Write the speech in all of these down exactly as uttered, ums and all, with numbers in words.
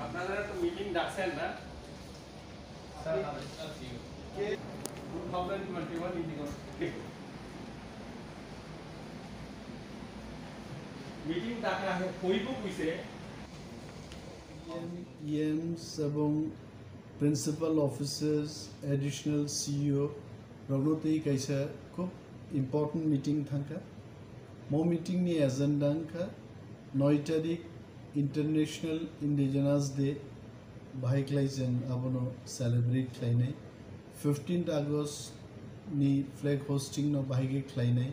আপনারা তো মিটিং ডাকছেন না? টু থাউজেন্ড টোয়েন্টি ওয়ান ইন্ডিগো মিটিং ডাকা হইব কইছে। ইএমস এবং principal officers, additional CEO rokno twi kaisa khub important meeting thangkha. Mo meeting ni agenda wngkha noi tarik International Indigenous Day, bahai khlai chwng abono celebrate khlainai. Fifteenth August ni flag hosting no bahai khe khlainai.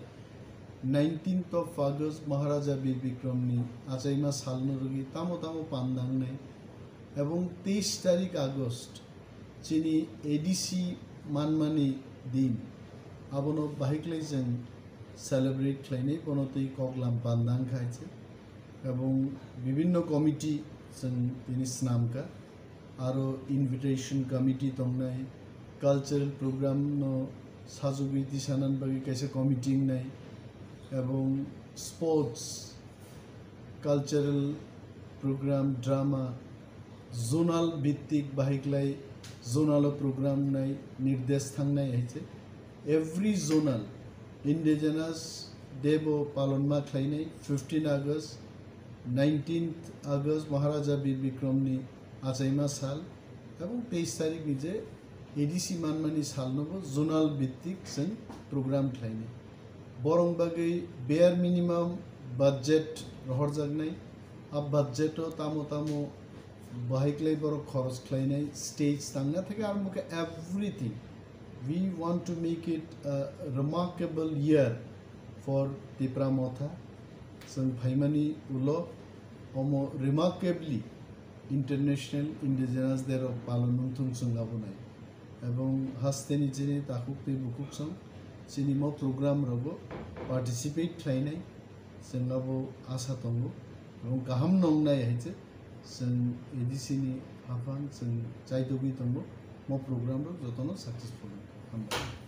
Nineteenth of August Maharaja Bir Bikram ni achaima sal no rwgwi tamo tamo pandangnai. Ebong teis tarik August chini A D C manmani din, abono bahai khlai chwng celebrate khlainai, bono twi koklam pandang khai se. Ebong bibinno committee chwng tini swnamkha, aro invitation committee tongnai, cultural program no sajugwi tisanan bagwi kaisa committee wngnai, ebong sports, cultural program, drama, zonal bhittik bahai khlai zonal o program nai nirdesh thangnai hai se. Every zonal Indigenous Day bo palon ma khlainai, fifteen August, nineteenth August Maharaja Bir Bikram ni achaima sal, ebong teis tarik ni je A D C manmani salno bo zonal bhittik chwng program khlainai. Borok bagwi bare minimum budget rohorjaknai. A budget o tamo tamo bahai khlai borok khoros khlainai, stage tangna theke arombo khe everything. We want to make it a remarkable year for Tipra Motha. Chwng phaimani ulo omo remarkably International Indigenous Day rok palon wngthung chwng abonai. Ebong hasteni chini takhuk tei bukhuk song chini mo program rogo participate khlainai chwng abo asa tongo. Ebong kaham nongnai hai se chwng A D C ni haphang chwng chaitogwi tongo, mo program rok jotono successful wngkha. Hambai.